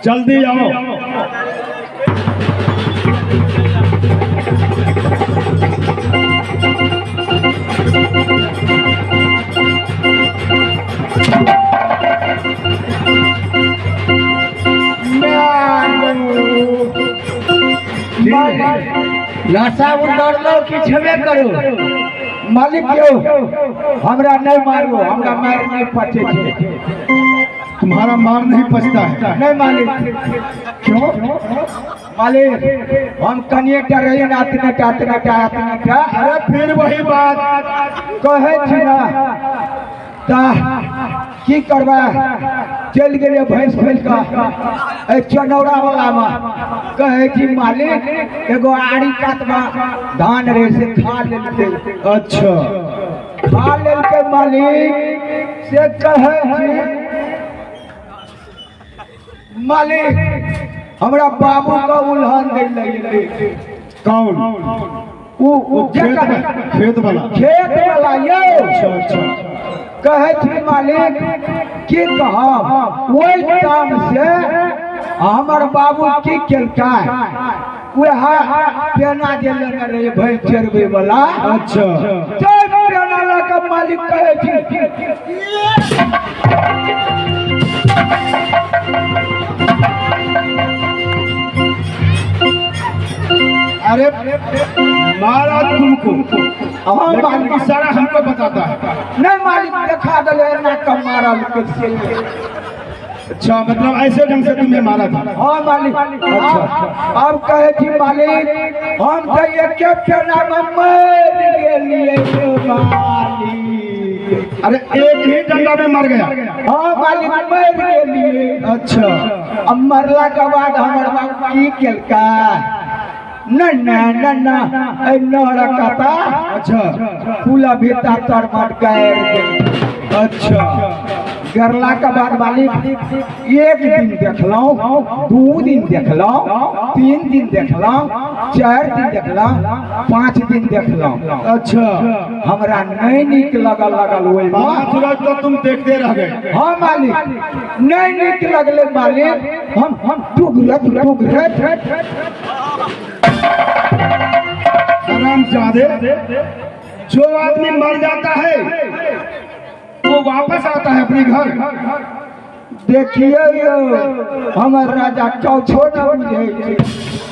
जल्दी आओ। नशा उतरलो कि छेबे करू? मालिक यौ, हमरा नहि मारू, हमरा मारि नहि पचै छै। तुम्हारा मार नहीं पचता है? नहीं मालिक। क्यों? मालिक, हम कनिए टा रहिए ना, अतने टा अतने टा अतने टा। अरे फिर वही बात। कहै छी ना, ता की करबै, चलि गेलियै भैंस खोलि कऽ एहि चनौरा वाला मे। कहै छी मालिक, एगो आड़ी कातमे धान रहै से खा लेलकै। अच्छा। खा लेलकै मालिक, से कहै छी मालिक, हमरा बाबू के उल्हन दै लगलै। कौन? उ वो खेत खेत वाला? खेत वाला यौ। अच्छा अच्छा। कहै छी मालिक, की कहब, ओहि काम से हमर बाबू की केलकै, वएह पेना जे लेने रहे भैंस चरबै वाला। अच्छा। तै पेना लऽ कऽ मालिक कहै छी, अरे मारा तुमको, हाँ लेकिन मालिक, इशारा हमको बताता है। नहीं मालिक, देखा दिले एना कऽ मारल से। अच्छा, मतलब ऐसे ढंग से तुम्हें मारा था? हाँ मालिक। अच्छा। अब कहे छी मालिक, हम तऽ एके पेना मे मरि गेलियै मालिक। अरे एक ही डंडा में मर गया? हाँ मालिक, मरि गेलियै। अच्छा। अब मरला के बाद हमर बाप की केलकै, न न न न एहि नहर कता अच्छा। पुला भीता तर मट गाड़ि देलकै। अच्छा। गरला के बाद मालिक, 1 दिन देखलहुँ, 2 दिन देखलहुँ, 3 दिन देखलहुँ, 4 दिन देखलहुँ, 5 दिन देखलहुँ। अच्छा। हमरा नहीं नीक लगल लगल ओहिमे। 5 रोज तो तुम देखते रह गए। हाँ मालिक, नहीं नीक लगले मालिक, हम टुकरत टुकरत। हरामजादे, जो आदमी मर जाता है वो वापस आता है अपने घर? देखिए यौ, हमर राजा चौछो न बुझै छै।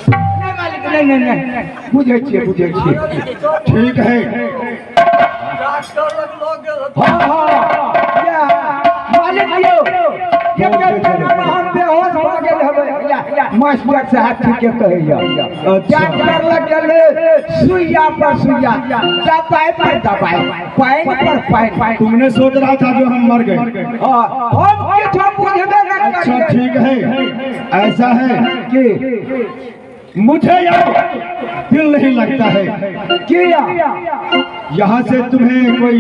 नहीं मालिक, नहीं नहीं नहीं, बुझै छियै बुझै छियै। ठीक है। हाँ हाँ, मालिक यौ, एक हम बेहोश भऽ गेल मास्टर साहब ठीके कहैया। डॉक्टर लग गेलै सुइया पर सुइया, दबाई पर दबाई, पानि पर पानि। तुमने सोच रहा था जो हम मर गए। हाँ, हम किछो बुझबे न अच्छा करियै। ठीक है, ऐसा है की मुझे यार दिल नहीं लगता है। किया? यहाँ से तुम्हें कोई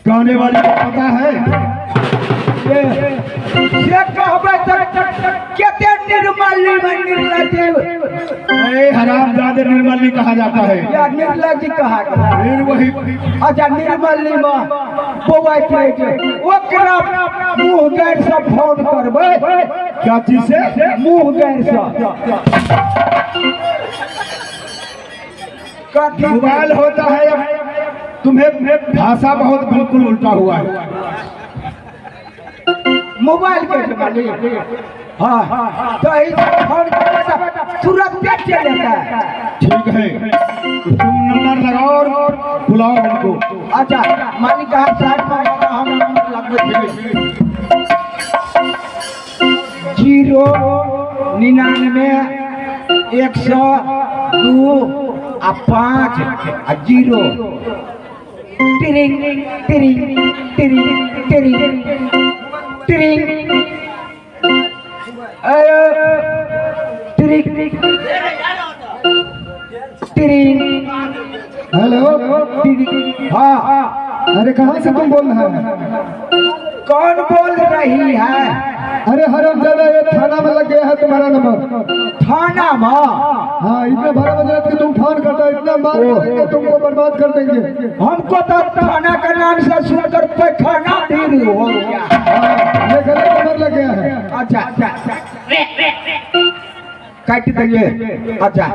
गाने वाली को पता है? से कहबै तऽ कते निर्मली में निर्लज ए हरामजादे, निर्मली कहा जाता है। या निर्लज कहा गया? फिर वही। अच्छा, निर्मली में बौआइत रहै छै, ओकरा मुँह गारि से फोन करबै। क्या चीज से? मुँह गारि से। कथी? मोबाइल होता है। अब तुम्हें भाषा बहुत बिल्कुल उल्टा हुआ है। मोबाइल के छै मालिक? हाँ, तो एहि से फोन करबै तऽ तुरंते चलि एतै। ठीक है, तुम नंबर लगाओ और बुलाओ उनको। अच्छा मालिक, अहाँ साइड पर रहू, हम नंबर लगबै छी। 0 99 102 आ 5 आ 0। टिरिंग टिरिंग टिरिंग टिरिंग टिरिंग, अरे टिरिंग टिरिंग। हेलो। टिरिंग, हाँ। अरे, कहाँ से तुम बोल रहे हैं? कौन बोल रही है? अरे हरामजादा, ये थाना में लग गया है तुम्हारा नंबर। थाना में? हाँ, इतने 12 बजे रात के तुम फोन करते हो, इतना मार करेंगे, तुमको बर्बाद कर देंगे। हमको तो थाना का नाम से सुनकर पैखाना ढीर हो गया। हाँ, ये गलत नंबर लग गया है। अच्छा, काट दिए। अच्छा,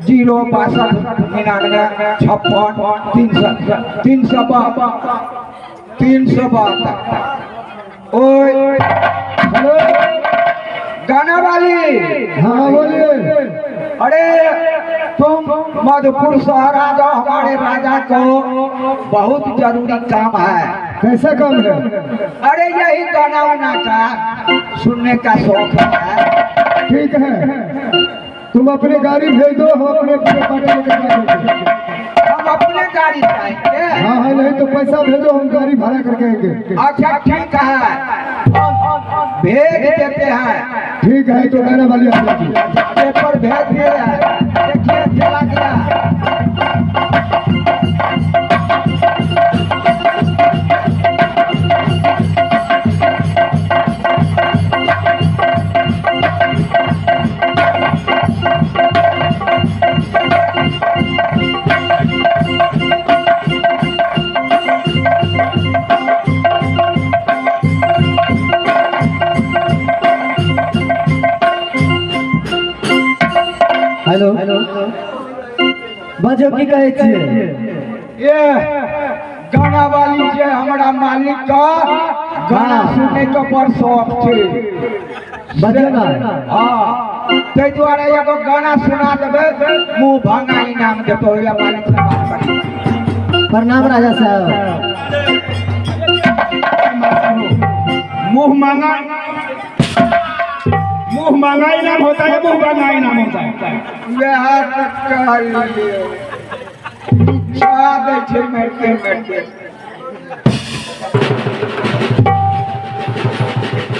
0 62 99 56 300 372 372। ओए। हेलो। गाना वाली। हाँ, बोलिए। अरे, तुम मधुपुर शहर आ जाओ, हमारे राजा को बहुत जरूरी काम है। कैसा काम है? अरे, यही गाना वाना का सुनने का शौक है। ठीक है, तुम अपनी गाड़ी भेज दो, हम अपने पूरे पार्टी लेकर जाएंगे। हम अपने गाड़ी से आएंगे? हाँ, नहीं तो पैसा भेजो, हम गाड़ी भाड़ा करके आएंगे। अच्छा, ठीक है, हम भेज देते हैं। ठीक है, तो गाना वाली आ जाएगी। पेपर भेज दिए हैं, देखिए, चला गया। हेलो, बाजू, की कहै छियै? ये गाना वाली जे हमरा मालिक का गाना सुनने के बड़ शौक छै। बाजू ना। हाँ, ताहि दुआरे एगो गाना सुना देबै, मुँह भांगा इनाम देतौ। या मालिक से बात करी। प्रणाम राजा साहब। मुंह मांगा, मुंह मांगा इनाम होता है, मुंह मांगा इनाम होता है। वएह तऽ कहलियै, छुआ दै छै मारिते मारिते।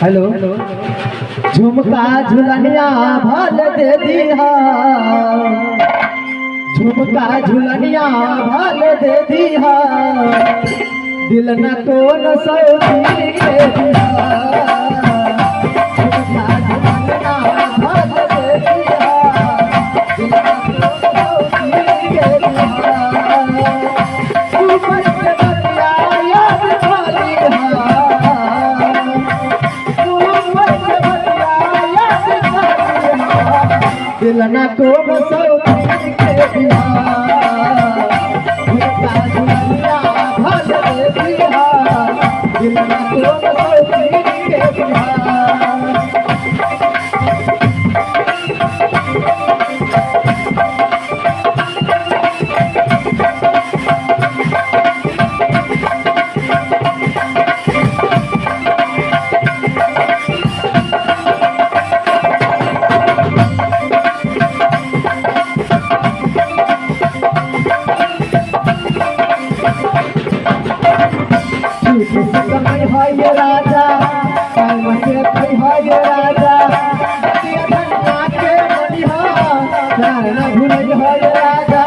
हेलो। झुमका झुलनिया भल दे दिहा, झुमका झुलनिया भल दे दिहा, दिल न कोन सौती के दिहा। झुमका झुलनिया भल दे दिहा, दिल न कोन सौती के दिहा। ऊपर से बतिया याद खाली हा, ऊपर से बतिया याद खाली हा, दिल न कोन सौती के दिहा। झुमका झुलनिया भल दे दिहा, दिल न कोन सौती के दिहा। राजा, टाइम से खइह ये राजा। बतिया धनिया के मनिह, प्यार न भुलैह ये राजा।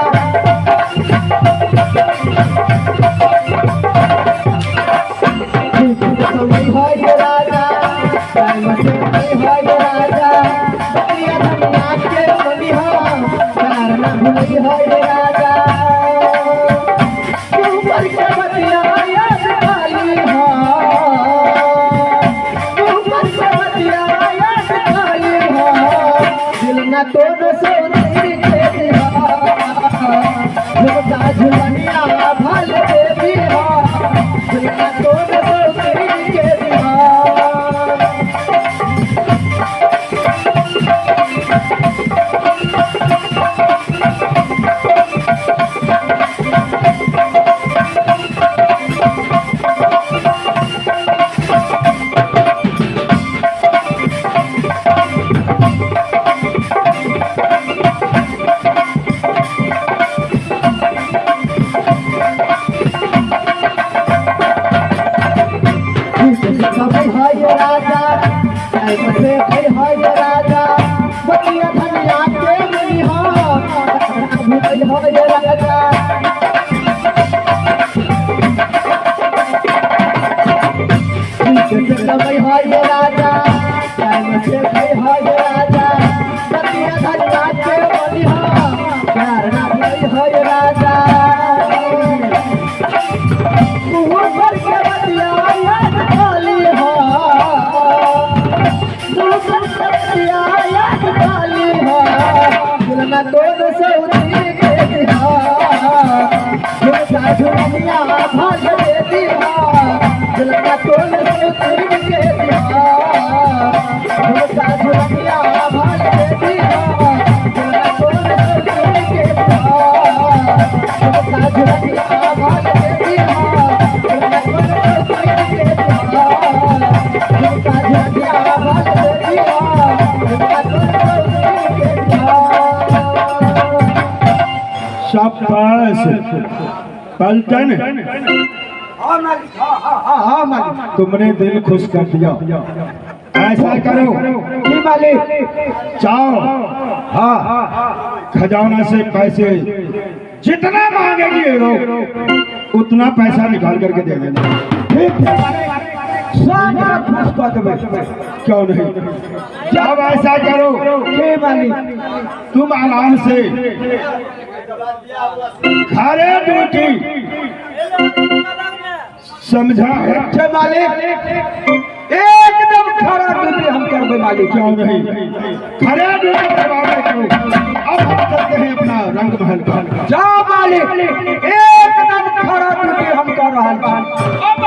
ठीक से कमैह ये राजा, टाइम से खइह ये राजा। बतिया धनिया के मनिह, प्यार न भुलैह ये राजा। ऊपर के बतिया याद खाली हो, ऊपर के बतिया याद खाली हो। दिल न तोड़ सोनी के दिहा, झुमका झुलनिया भल दे दिहा। दिल न तोड़ सोनी के दिहा। हाय राजा, टाइम से हाय राजा। बतिया धनिया के मनिहा, भुलैह ये राजा। ठीक से कमैह ये राजा, टाइम से हाय राजा। बतिया धनिया के मनिहा, प्यार ना भुलैह ये राजा। मुँह भर के बतिया याद खाली हो, मुँह भर के बतिया याद खाली हो। दिल न तोड़ सौदी के दिहा, झुमका झुलनिया भाग दे दिहा। दिल न तोड़ सौदी के दिहा, झुमका झुलनिया भाग दे दिहा। दिल न तोड़ सौदी के दिहा, झुमका झुलनिया भाग दे दिहा। दिल न तोड़ सौदी के दिहा, झुमका झुलनिया भाग दे दिहा। दिल न तोड़ सौदी के दिहा। शाबाश पलटन, हाँ हाँ मालिक। तुमने दिल खुश कर दिया। ऐसा करो जी मालिक। जाओ, हाँ खजाना से पैसे जितना मांगेंगे ये लोग उतना पैसा निकाल करके दे देना। ठीक है मालिक, सब खुश कर देबै। क्यों नहीं। अब ऐसा करो जी मालिक। तुम आराम से घरे ड्यूटी, समझा है? अच्छा मालिक, एकदम खरा ड्यूटी हम करबै मालिक। क्यों नहीं, खरे ड्यूटी करवाने को। अब हम चलते हैं अपना रंग महल का। जाओ मालिक, एकदम खरा ड्यूटी हम कर रहल छी। अब